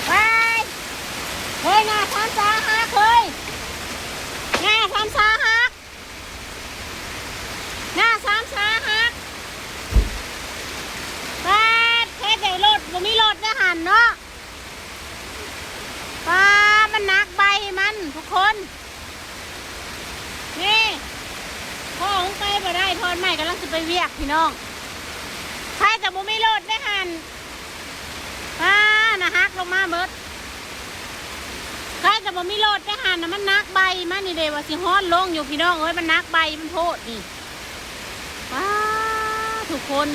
ໄປ ເຮີຍ ຫຍ້າສາມສາຫັກເຮີຍ ຫຍ້າສາມສາຫັກ ຫຍ້າສາມສາຫັກ. ປາດ ໃຜແຕ່ລົດ ບໍ່ມີລົດໃນຫັ້ນເນາະ. ປາດ ມັນໜັກໃບມັນທຸກຄົນ ນີ້ ພໍ່ມັນໄປບໍ່ໄດ້ ທ່ອນໄມ້ກຳລັງຊິໄປວຽກພີ່ນ້ອງ. ໃຜແຕ່ບໍ່ມີລົດໃນຫັ້ນ ປາດ ນະ ຫັກລົງມາເບິດ. ໃຜແຕ່ບໍ່ມີລົດໃນຫັ້ນນະ ມັນໜັກໃບມັນນີ້ເດ້ ວ່າຊິຮ້ອນລົງຢູ່ພີ່ນ້ອງເອີຍ ມັນໜັກໃບມັນໂພດນີ້. ປາດ ທຸກຄົນ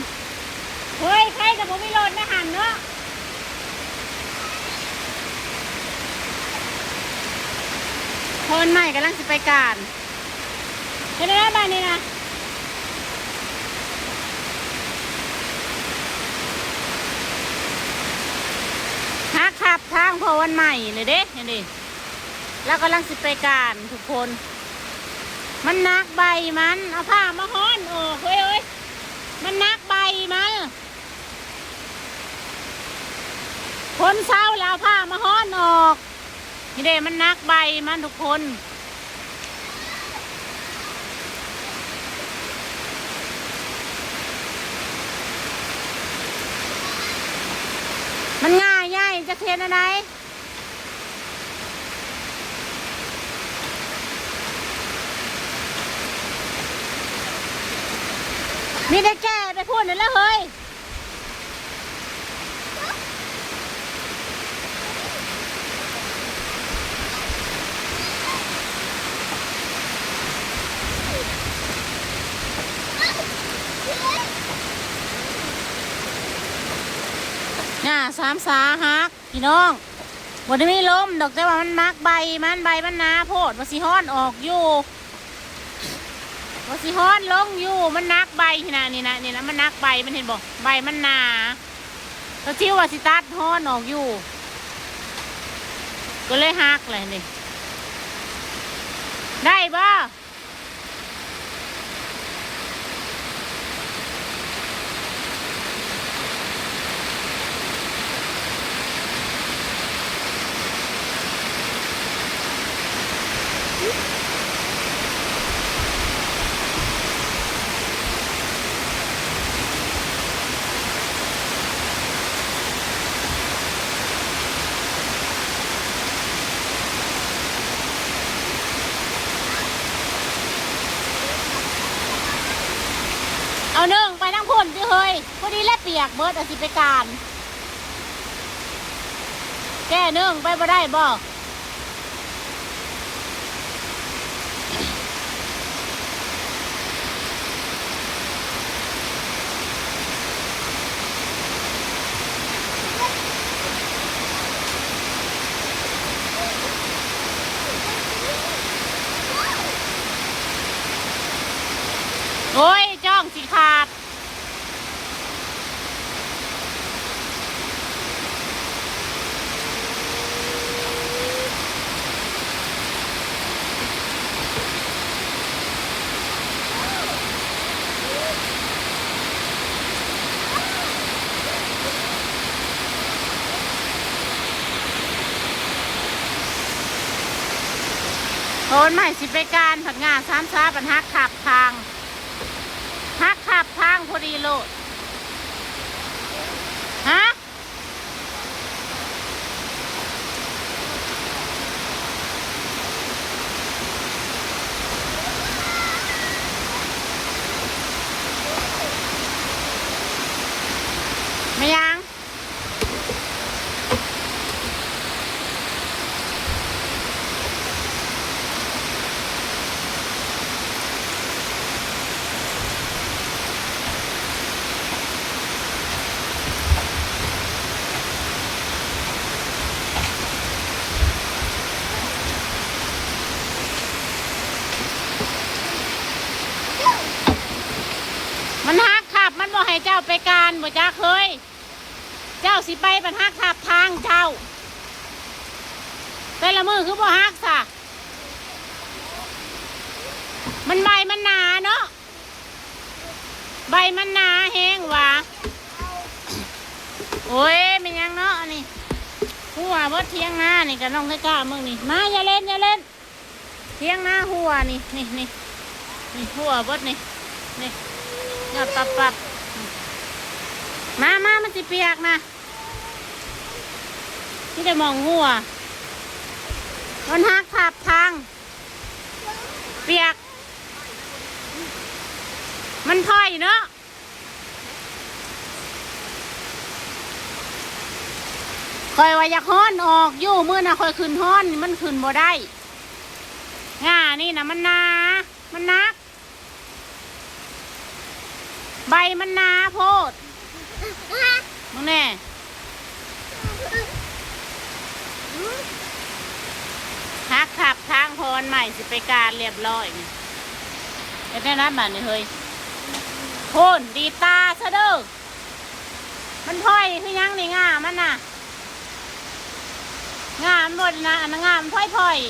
ເຮີຍ ໃຜແຕ່ບໍ່ມີລົດໃນຫັ້ນເນາະ. ທ່ອນໄມ້ກຳລັງຊິໄປການ ເຮັດແນວໃດບາດນີ້ນະ ຫັກທັບທາງພໍ່ວັນໃໝ່ເລີຍເດ້ ເຫັນເດ້ ລາວກຳລັງຊິໄປການທຸກຄົນ. ມັນໜັກໃບມັນ ເອົາຜ້າມາຮ້ອນອອກເຮີຍ ເອີຍ ມັນໜັກໃບມັນ. ຝົນເຊົາແລ້ວ ເອົາຜ້າມາຮ້ອນອອກ. ນີ້ເດ້ ມັນໜັກໃບມັນທຸກຄົນ ມັນງ່າຍໃຫຍ່ ຈັກຊິເຮັດແນວໃດ. ມີແຕ່ແກ່ໄປພຸ້ນນັ້ນແຫຼະເຮີຍ. ຫຍ້າສາມສາຫັກ ພີ່ນ້ອງ ບໍ່ໄດ້ມີລົມດອກ ແຕ່ວ່າມັນໜັກໃບມັນ ໃບມັນໜາໂພດ ວ່າຊິຮ້ອນອອກຢູ່ ວ່າຊິຮ້ອນລົງຢູ່ ມັນໜັກໃບຫັ້ນນະ ນີ້ນະ ນີ້ນະ ມັນໜັກໃບມັນ ເຫັນບໍ່ ໃບມັນໜາ. ຕາຊິວວ່າຊິຕັດຮ້ອນອອກຢູ່ ກໍເລີຍຫັກແຫຼະນີ້ ໄດ້ບໍ່? ເອົາໜຶ້ງໄປນຳພຸ້ນຕິເຮີຍ ພໍດີແລ້ວປຽກເບິດ ອາດຊິໄປການ ແກ່ໜຶ້ງໄປບໍ່ໄດ້ບໍ່? ໂອ້ຍ ຈ້ອງຊິຂາດ. ໂອ້ຍ ໃໝ່ຊິໄປການ ຜັດຫຍ້າສາມສາ ບັດຫັກຂາບທາງ ຫັກຂາບທາງພໍດີໂລດ. ຮະ? ແມ່ນຫຍັງ? ໂ ຈັກເຮີ້ຍ ເຈົ້າຊິໄປບັດຫັກທັບທາງເຈົ້າ ແຕ່ລະມື້ຄືບໍ່ຫັກຊະ? ມັນໃບມັນໜາເນາະ ໃບມັນໜາແຮງຫວາ. ໂອ້ຍ ແມ່ນຫຍັງເນາະອັນນີ້ ຮົ່ວເບິດທຽງນານີ້ກະ ນ້ອງໄທກ້າເບິ່ງນີ້ ມາ ຢ່າເຫຼັ້ນ ຢ່າເຫຼັ້ນ. ທຽງນາຮົ່ວນີ້ ນີ້ ນີ້ ນີ້ຮົ່ວເບິດນີ້ ນີ້ ຍອດປັບໆ ມາ ມາ ມັນຊິປຽກນະ ມີແຕ່ໝ່ອງຮົ່ວ ມັນຫັກທັບທາງ ປຽກ ມັນພອຍເນາະ. ຂ້ອຍວ່າຢາກຮ້ອນອອກຢູ່ ມື້ນະຂ້ອຍຂຶ້ນຮ້ອນ ມັນຂຶ້ນບໍ່ໄດ້ ງ່ານີ້ນະມັນໜາ ມັນໜັກ ໃບມັນໜາໂພດ ເບິ່ງແດ່. ຫັກທັບທາງ ເພາະອັນໃໝ່ຊິໄປການລຽບຮ້ອຍນີ້ ເຮັດແນວໃດບາດນີ້ເຮີ້ຍ ໂພນ ດີດຕາຊະເດີ້. ມັນພອຍຄືຫຍັງນີ້ ງ່າມັນນະ ງ່າມັນບໍ່ນະ ອັນນັ້ນງ່າມັນພອຍໆ.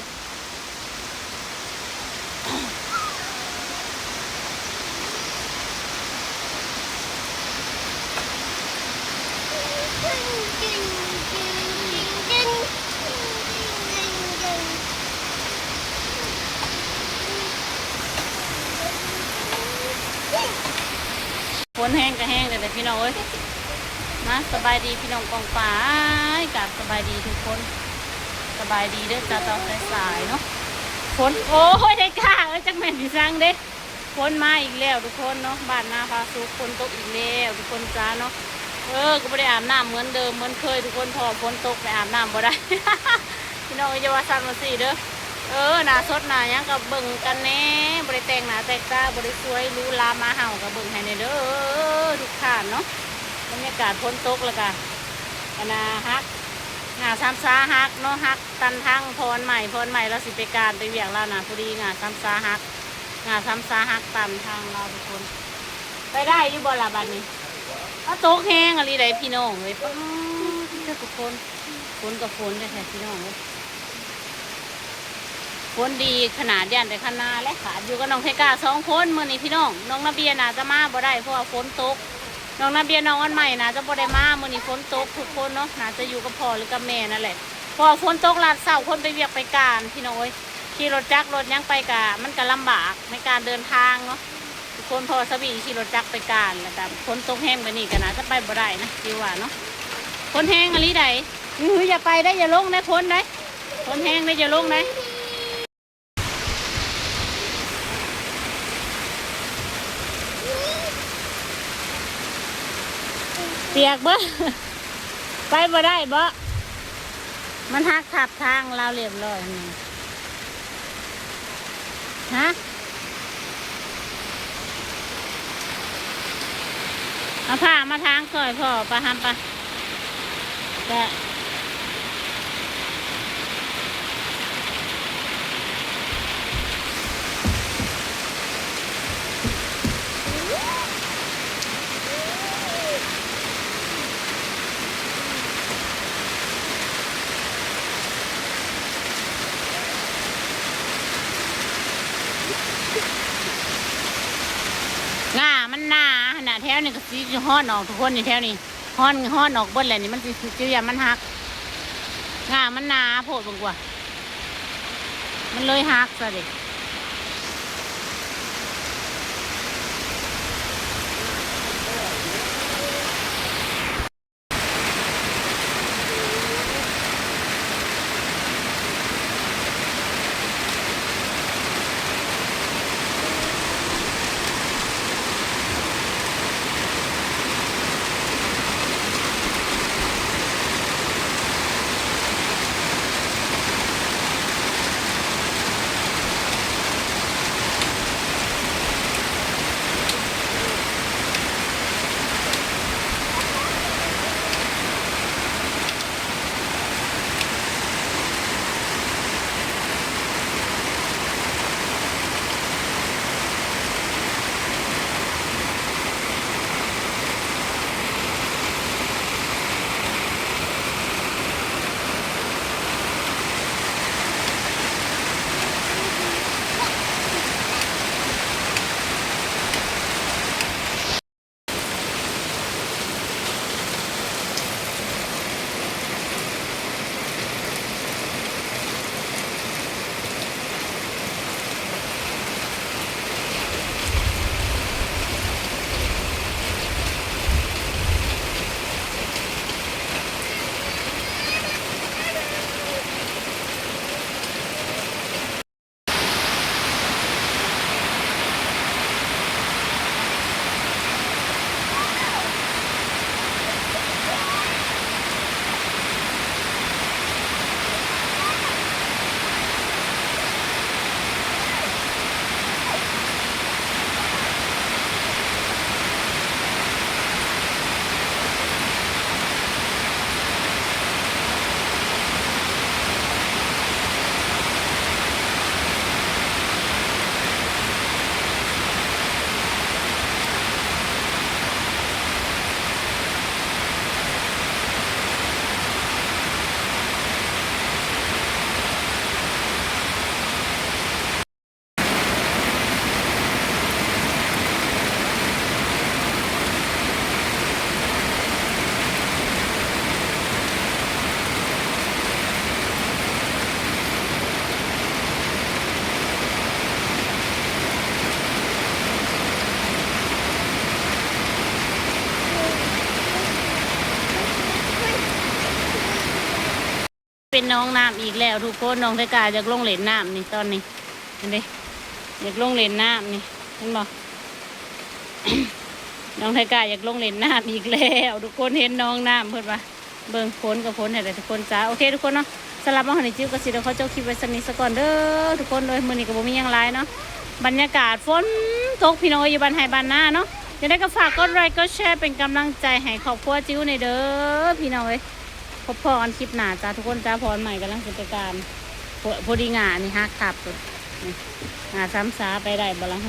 ຝົນແຮງກະແຮງແລ້ວເດ້ພີ່ນ້ອງເອີຍ. ມາ ສະບາຍດີພີ່ນ້ອງປ້ອງປາຍ ກາບສະບາຍດີທຸກຄົນ ສະບາຍດີເດີ້ ເຊົ້າໆ ສາຍໆ ເນາະ. ຝົນ ໂອ້ຍ ໄທກ້າເອີຍ ຈັກແມ່ນອີ່ສັງເດ້ ຝົນມາອີກແລ້ວທຸກຄົນເນາະ ບ້ານນາຜາສຸກ ຝົນຕົກອີກແລ້ວທຸກຄົນຈ້າເນາະ. ເອີ ກະບໍ່ໄດ້ອາບນ້ຳເໝືອນເດີມເໝືອນເຄີຍທຸກຄົນ ເພາະວ່າຝົນຕົກໄປອາບນ້ຳບໍ່ໄດ້ ພີ່ນ້ອງເອີຍ ຢ່າວ່າຊັ້ນວ່າຊີ້ເດີ້. ເອີ ໜ້າສົດໜ້າຫຍັງກະເບິ່ງກັນແດ່ ບໍ່ໄດ້ແຕ່ງໜ້າແຕ່ງຕາ ບໍ່ໄດ້ສວຍຫຼູຫຼາມາເຫົ່າ ກະເບິ່ງໃຫ້ແດ່ເດີ້ທຸກທ່ານເນາະ. ບັນຍາກາດຝົນຕົກ ແລ້ວກະອັນນ່າ ຫັກ ງ່າສາມສາຫັກເນາະ ຫັກຕັນທາງພອນໃໝ່ ພອນໃໝ່ລາວຊິໄປການໄປວຽກລາວນະ ພໍດີງ່າສາມສາຫັກ ງ່າສາມສາຫັກຕັນທາງລາວທຸກຄົນ. ໄປໄດ້ຢູ່ບໍ່ລະບາດນີ້? ອ້າ ຕົກແຮງອີ່ຫຼີໃດ໋ພີ່ນ້ອງເອີຍ ປາດ ທຸກຄົນ. ຝົນກະຝົນແທ້ໆ ພີ່ນ້ອງເອີຍ ຝົນດີຂະໜາດ ຢ້ານແຕ່ຄັນນາແຫຼະຂາດ. ຢູ່ກັບນ້ອງໄທກ້າສອງຄົນມື້ນີ້ພີ່ນ້ອງ ນ້ອງນາເບຍໜ້າຈະມາບໍ່ໄດ້ ເພາະວ່າຝົນຕົກ. ນ້ອງນາເບຍ ນ້ອງອັນໃໝ່ໜ້າຈະບໍ່ໄດ້ມາມື້ນີ້ ຝົນຕົກທຸກຄົນເນາະ ໜ້າຈະຢູ່ກັບພໍ່ຫຼືກັບແມ່ນັ້ນແຫຼະ ເພາະວ່າຝົນຕົກລາດເຊົ້າ ຄົນໄປວຽກໄປການ ພີ່ນ້ອງເອີຍ. ຂີ່ລົດຈັກລົດຫຍັງໄປກະ ມັນກະລຳບາກໃນການເດີນທາງເນາະ ທຸກຄົນ ເພາະວ່າສາມີຂີ່ລົດຈັກໄປການ ແລ້ວກະຝົນຕົກແຮງແບບນີ້ກະໜ້າຈະໄປບໍ່ໄດ້ນະ ຊິວ່າເນາະ. ຝົນແຮງອີ່ຫຼີໃດ໋ ອື ຢ່າໄປໄດ໋ ຢ່າລົງໄດ໋ ຝົນໄດ໋ ຝົນແຮງໄດ໋ ຢ່າລົງໄດ໋. ປຽກເບິດ ໄປບໍ່ໄດ້ບໍ? ມັນຫັກທັບທາງລາວລຽບຮ້ອຍແລ້ວ. ຮະ ເອົາຜ້າມາທາງຊ່ອຍພໍ່ປະ ຫຳປະ. ກະ ງ່າມັນໜາຫັ້ນນະ ແຖວນີ້ກະຊິຮ້ອນອອກທຸກຄົນ ນີ້ແຖວນີ້ ຮ້ອນ ຮ້ອນອອກເບິດແລ້ວນີ້ ມັນຊິ ຊິຢ້ານມັນຫັກ ງ່າມັນໜາໂພດ ເບິ່ງກວ່າ ມັນເລີຍຫັກຊະເດ. ເປັນໜອງນ້ຳອີກແລ້ວທຸກຄົນ. ນ້ອງໄທກາຢາກລົງເລ່ນນ້ຳນີ້ຕອນນີ້ ເຫັນເດ້ ຢາກລົງເລ່ນນ້ຳນີ້ ເຫັນບໍ່? ນ້ອງໄທກາຢາກລົງເລ່ນນ້ຳອີກແລ້ວທຸກຄົນ. ເຫັນໜອງນ້ຳເພິ່ນວ່າ ເບິ່ງຝົນກໍຝົນຫັ້ນແຫຼະທຸກຄົນຈ້າ. ໂອເຄທຸກຄົນເນາະ ສຳລັບມື້ນີ້ຈິວກໍຊິໄດ້ຂໍຈົບຄລິບໄວ້ສ່ຳນີ້ສາກ່ອນເດີທຸກຄົນເອີຍ. ມື້ນີ້ກໍບໍ່ມີຫຍັງຫຼາຍເນາະ ບັນຍາກາດຝົນຕົກພີ່ນ້ອງເອີຍ ຢູ່ບ້ານໄຮ່ບ້ານນາເນາະ. ຈັ່ງໃດກໍຝາກກົດໄລກົດແຊເປັນກຳລັງໃຈໃຫ້ຄອບຄົວຈິວແດ່ເດີພີ່ນ້ອງເອີຍ. ພົບພໍ້ກັນຄລິບໜ້າຈ້າທຸກຄົນຈ້າ. ພອນໃໝ່ກຳລັງຊິໄປການ ພໍ ພໍດີງ່ານີ້ຫັກທັບ ນີ້ ງ່າຊ້ຳຊາ ໄປໄດ້ບໍ່ລະ?